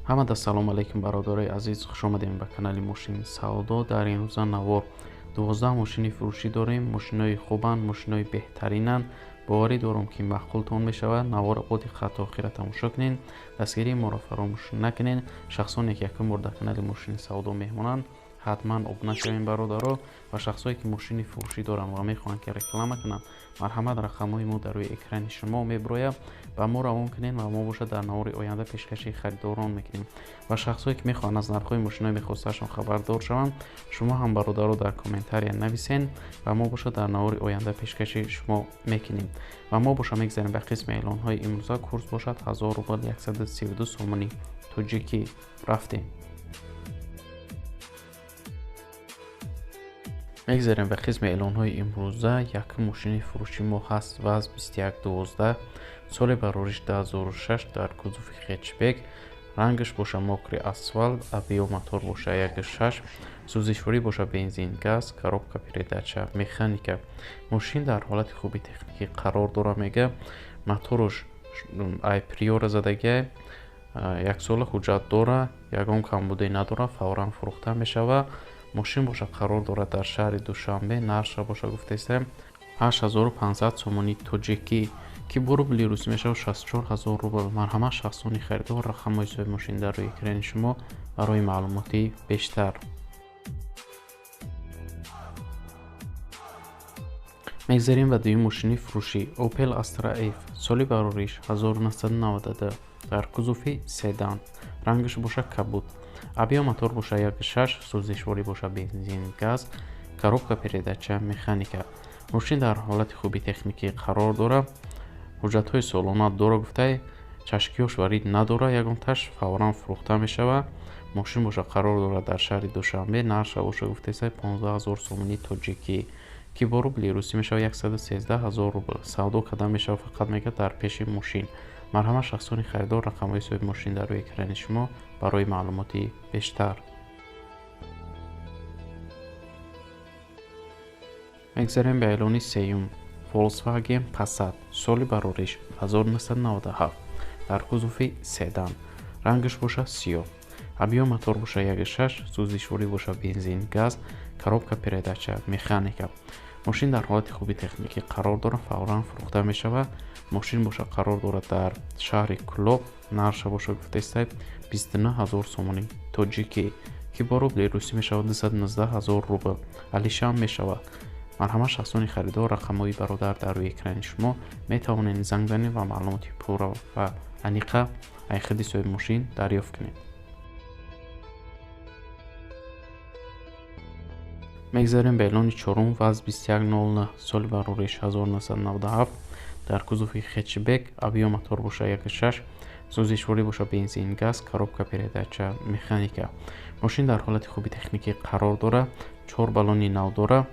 Ҳамада салом алейкум, бародарои азиз, хуш омадем ба канали Мошини Савдо. Дар ин рӯза навор 12 мошини фурӯшӣ дорем. Мошинои хубанд, мошинои беҳтаринанд. Боварӣ дорам, ки маъқултон мешавад. Наворро бо диққат то охира тамошо кунед, дастгирии моро фаромӯш накунед. Шахсоне ки якум бор дар канали Мошини Савдо меҳмонанд, ҳатман обуна шавем, бародаро. Ва шахсое ки мошини фурӯшӣ доранд ва мехоҳанд ки реклама кунанд, марҳамат, рақамҳои мо дар рӯи экрани шумо мебирояд, ба мо равон кунед ва мо бошад дар навори оянда пешкаши харидорон мекунем. Ва шахсое ки мехоҳанд аз нархҳои мошинои мехостаашон хабардор шаванд, шумо ҳам, бародаро, дар комментария нависен ва мо бошад дар навори оянда пешкаши шумо мекунем. Ва мо боша мегзарем ба қисми эълонҳои имрӯза. Курс бошад 1000 рубл, 132 сомони тоҷикӣ. Рафтем. Мегзарем ба қисми эълонҳои имрӯза. Якум мошини фурӯши мо ҳаст ВАЗ 2112, соли барориш 2006, дар кузови хетчбек, рангаш боша мокрый асфальт, объём мотор боша 1,6, сӯзишворӣ боша бензин газ, коробка передача механика. Мошин дар ҳолати хуби техникӣ қарор дора, мега. Моторуш ай Приора задагиай, яксола ҳуҷҷат дора, ягон камбудӣ надора, фавран фурӯхта мешавад. Мошин боша қарор дорад дар шаҳри Душанбе. Нархша боша гуфтаистем 8500 сомони тоҷикӣ, ки бо рубли русӣ мешавад 64 ҳазор рубл. Марҳамат, шахсони харидор, рақамҳои соҳиби мошин дар рӯи экрани шумо барои маълумоти бештар. Мегзарем ба дуюм мошини фурӯшӣ. Opel Astra F, соли барориш 1992, дар кузови седан, рангаш боша кабуд, объём мотор боша 1,6, сӯзишворӣ боша бензин газ, коробка передача механика. Мошин дар ҳолати хуби техникӣ қарор дорад, ҳуҷҷатҳои солона дора, гуфтай, чашкиёш варид надора ягонташ, фавран фурӯхта мешавад. Мошин боша қарор дорад дар шаҳри Душанбе. Нархша боша гуфтаистай 15 ҳазор сомони тоҷикӣ, ки бо рубли русӣ мешавад 113 ҳазор рубл. Савдо карда мешавад фақат, мега, дар пеши мошин. Марҳамат, шахсони харидор, рақамҳои соҳиби мошин дар рӯи экрани шумо барои маълумоти бештар. Мегзарем ба эълони сеюм. Volkswagen Passat, соли барориш 1997, дар кузови седан, рангаш боша сиёҳ, объём мотор боша 1,6, сӯзишворӣ боша бензин газ, коробка передача механика. Мошин дар ҳолати хуби техникӣ қарор дорад, фавран фурӯхта мешавад. Мошин боша қарор дорад дар шаҳри Кӯлоб. Нархша боша гуфтаистай 29 ҳазор сомони тоҷикӣ, ки бо рубли русӣ мешавад 219 ҳазор рубл. Алишам мешавад. Марҳамат, шахсони харидор, рақамҳои бародар дар рӯи экрани шумо, метавонед занг занед ва маълумоти пурра ва аниқа ай худи соҳиби мошин дарёфт кунед. Мегзарем ба эълони чорум. ВАЗ 2109, соли барориш 1997, дар кузови хетчбек, объём мотор боша 1,6, сӯзишворӣ боша бензин газ, коробка передача механика. Мошин дар ҳолати хуби техникӣ қарор дорад, чор баллони нав дорад,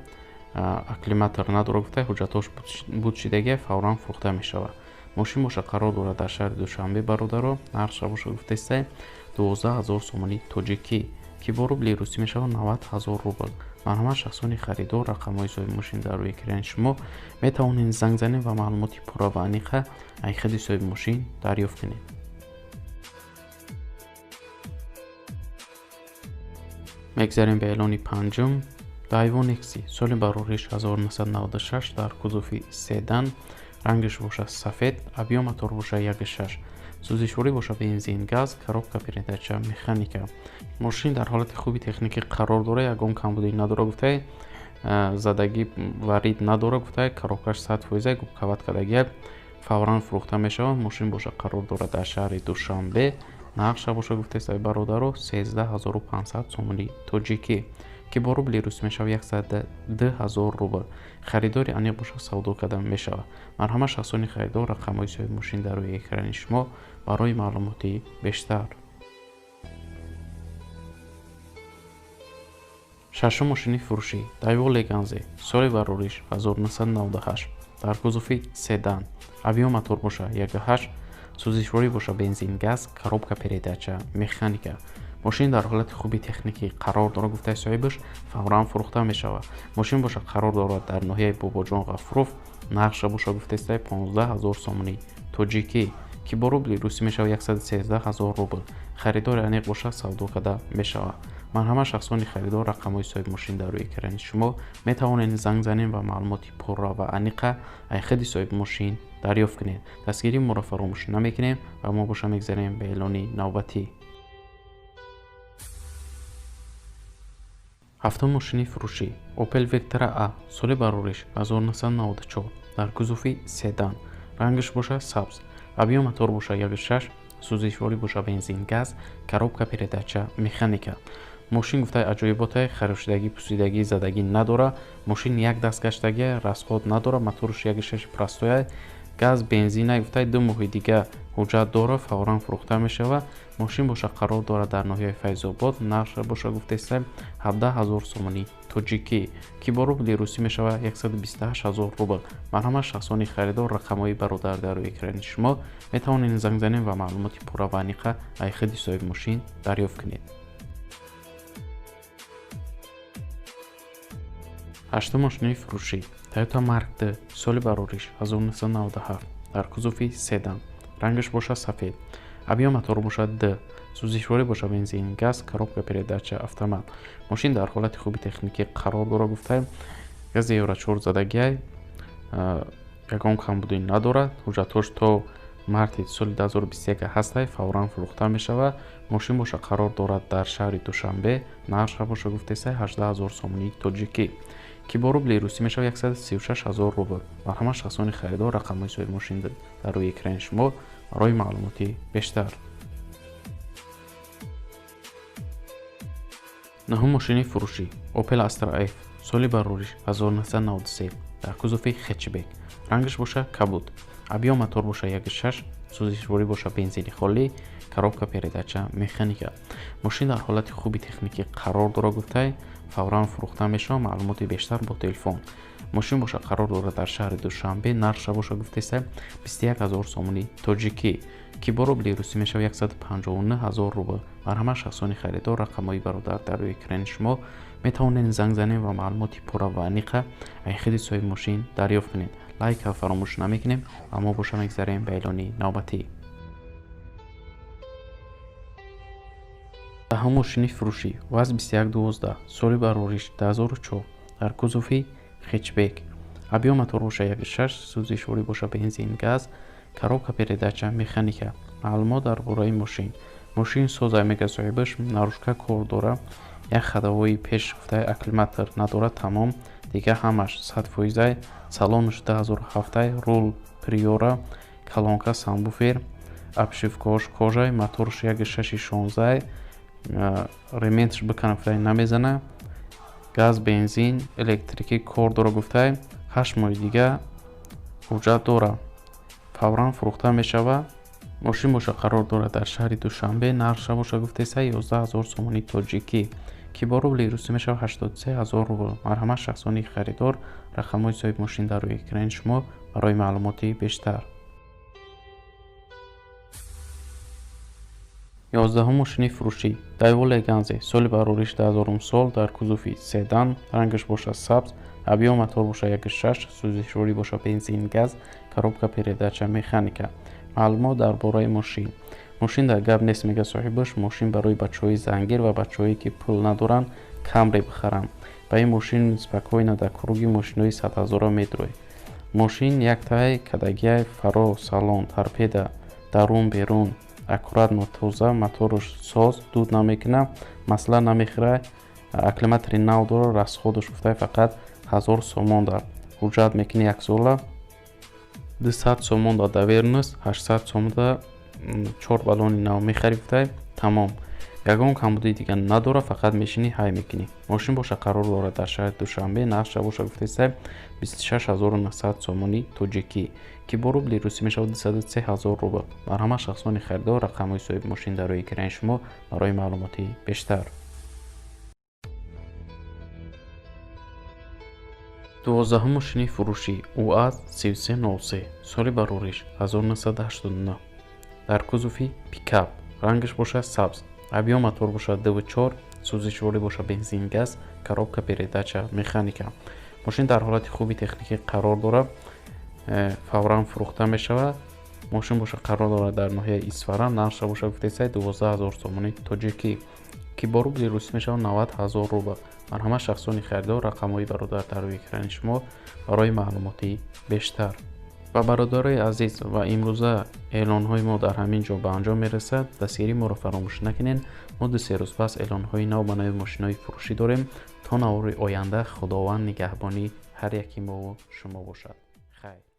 акклиматор надора, гуфта, ҳуҷҷатҳош буд шидагия, фавран фурӯхта мешавад. Мошин боша қарор дорад дар шаҳри Душанбе, бародаро. Нархша боша гуфтаистай 12 ҳазор сомони тоҷикӣ, ки бо рубли русӣ мешавад 90 ҳазор рубл. Марҳамат, шахсони харидор, рақамҳои соҳиби мошин дар рӯи экрани шумо, метавонед занг занед ва маълумоти пурра ва аниқа ай худи соҳиби мошин дарёфт кунед. Мегзарем ба эълони панҷум. Daewoo Nexi, соли барориш 1996, дар кузови седан, рангаш боша сафед, объём мотор боша 1,6, сӯзишворӣ боша бензин газ, коробка передача механика. Мошин дар ҳолати хуби техникӣ қарор дорад, ягон камбудӣ надора, гуфтай, задагӣ варид надора, гуфтай, коробкаш 100%, губкават кардагия, фавран фурӯхта мешавад. Мошин боша қарор дорад дар шаҳри Душанбе. Нархша боша гуфтаистай, бародаро, 13 500 сомони тоҷикӣ, ки бо рубли русӣ мешавад 102 ҳазор рубл. Харидори аниқ боша савдо карда мешавад. Марҳамат, шахсони харидор, рақамҳои соҳиби мошин дар рӯи экрани шумо барои маълумоти бештар. Шашум мошини фурӯшӣ. Daewoo Leganze, соли барориш 1998, дар кузови седан, объём мотор боша 1,8, сӯзишворӣ боша бензин газ, коробка передача механика. Мошин дар ҳолати хуби техникӣ қарор дорад, гуфтаи соҳибаш, фавран фурӯхта мешавад. Мошин боша қарор дорад дар ноҳияи Бобоҷон Ғафуров. Нархша боша гуфтаистай 15 ҳазор сомони тоҷикӣ, ки бо рубли русӣ мешавад 113 000 рубл. Харидори аниқ бошад, савдо карда мешавад. Марҳамат, шахсони харидор, рақамҳои соҳиби мошин дар рӯи экрани шумо, метавонед занг занед ва маълумоти пурра ва аниқа ай худи соҳиби мошин дарёфт кунед. Дастгирии моро фаромӯш намекунем ва мо боша мегзарем ба эълони навбатӣ. Ҳафтум мошини фурӯшӣ Opel Vectra A, соли барориш 1994, дар кузови седан, рангаш боша сабз, объём мотор боша 1.6, сӯзишворӣ боша бензин газ, коробка передача механика. Мошин гуфтаи аҷоиботае, харошидагӣ, пусидагӣ, задагӣ надора. Мошин як даст гаштагия, расход надора, моторш 1.6 простоя, газ бензина. Гуфтаи 2 моҳи дига ҳуҷҷат дора, фавран фурӯхта мешавад. Мошин боша қарор дорад дар ноҳияи Файзобод, нархша боша гуфтеста 17 000 сомонӣ тоҷикӣ, ки бо рубли русӣ мешавад 128 000 рубл. Марҳамат, шахсони харидор, рақамҳои бародар дар рӯи экрани шумо, метавонед занг занед ва маълумоти пурра ва аниқа ай худи соҳиби мошин дарёфт кунед. Ҳаштум мошини фурӯшӣ Toyota Mark II, соли барориш 1997, дар кузови седан, рангаш боша сафед, объём мотор бошад Д, сӯзишворӣ боша бензин газ, коробка передача автомат. Мошин дар ҳолати хуби техникӣ қарор дора, гуфтаем гази Евро 4 задагиай, ягон камбудӣ надорад. Ҳуҷҷатҳош то марти соли 2021 ҳастай, фавран фурӯхта мешавад. Мошин боша қарор дорад дар шаҳри Душанбе, нархша боша гуфтесай 18 000 сомонии тоҷикӣ, ки бо рубли русӣ мешавад 136 000 рубл. Марҳамат, шахсони харидор, рақамҳои соҳиби мошин дар рӯи экрани шумо барои маълумоти бештар. Нуҳум мошини фурӯшӣ Opel Astra F, соли барориш 1993, дар кузови хетчбек, рангаш боша кабуд, объём мотор боша 1.6, сӯзишворӣ боша бензини холӣ, коробка передача механика. Мошин дар ҳолати хуби техникӣ қарор дора, гуфтай фавран фурӯхта мешавад. Маълумоти бештар бо телефон. Мошин боша қарор дорад дар шаҳри Душанбе, нархша боша гуфтеста 21 000 сомонӣ тоҷикӣ, ки бо рубли русӣ мешавад 159 000 рубл. Марҳамат, шахсони харидор, рақамҳои бародар дар рӯи экрани шумо, метавонед занг занед ва маълумоти пурра ва аниқа ай худи соҳиби мошин дарёфт кунед. Лайка фаромӯш намекунем ва мо боша мегзарем ба эълони навбатӣ. Даҳум мошини фурӯшӣ ВАЗ 2112, соли барориш 2004, дар кузови хетчбек, объём мотор боша 1.6, сӯзишворӣ боша бензин газ, коробка передача механика. Маълумот дар бораи мошин. Мошин соза, мега соҳибаш, нарушка кор дора, як ходовои пеш гуфтаи акклиматор надора, тамом, дига ҳамаш 100%. Салонаш 2007, рул Приора, колонка сабвуфер, обшивкаош кожай, моторш 1.6 16, рементш бикана гуфтай намезана, газ бензин электрикӣ кор дора, гуфтай 8 моҳи дига ҳуҷҷат дора, фавран фурӯхта мешавад. Мошин боша қарор дорад дар шаҳри Душанбе, нархша боша гуфтеса 11 000 сомонӣ тоҷикӣ, ки бо рубли русӣ мешавад 83 000 рубл. Марҳамат, шахсони харидор, рақамҳои соҳиби мошин дар рӯи экрани шумо барои маълумоти бештар. 11 мошини фурӯшӣ Daewoo Leganze, соли барориш 2000 сол, дар кузови седан, рангаш боша сабз, объём мотор боша 1.6, сӯзишворӣ боша бензин газ, коробка передача механика. Маълумот дар бораи мошин. Мошин дар гап нест, мега соҳибаш, мошин барои бачаҳои зангир ва бачаҳое ки пул надоранд Камри бихаранд. Ба ин мошин спокойно дар круги мошинои 100 000 медроед. Мошин яктаи кадагиай, фаро, салон, торпеда, дарун берун аккуратно тоза, моторш соз, дуд намекунад, масла намехӯрад, акклиматори нав дорад, расходаш гуфтай фақат 1000 сомон дар ҳуҷҷат мекунӣ як сола, 200 сомон да доверенность, 800 сомон да 4 баллони нав мехарӣ, гуфтай тамом. Ягон камбудии дига надора, фақат мешинӣ ҳай мекунӣ. Мошин боша қарор дорад дар шаҳри Душанбе, нархша боша гуфтеста 26900 сомонӣ тоҷикӣ, ки бо рубли русӣ мешавад 203 000 рубл. Марҳамат, шахсони харидор, рақамҳои соҳиби мошин дар рӯи экрани шумо барои маълумоти бештар. 12 мошини фурӯшӣ УАЗ 3303, соли барориш 1989, дар кузови пикап, рангаш бошад сабз, объём мотор бошад 2.4, сӯзишворӣ бошад бензин газ, коробка передача механика. Мошин дар ҳолати хуби техникӣ қарор дорад, фавран фурӯхта мешавад. Мошин боша қарор дорад дар ноҳияи Исфара, нархша боша гуфтесай 12 000 сомони тоҷикӣ, ки бо рубли русӣ мешавад 90 000 рубл. Марҳамат шахсони харидор, рақамҳои бародар дар рӯи экрани шумо барои маълумоти бештар. Ва бародарои азиз, ва имрӯза эълонҳои мо дар ҳамин ҷо ба анҷом мерасад. Дастгирии моро фаромӯш накунед. Мо 2-3 рӯз пас эълонҳои нав ба нави мошинҳои фурӯшӣ дорем. То навори оянда Худованд нигаҳбони ҳар яки мову шумо бошад. Хайр.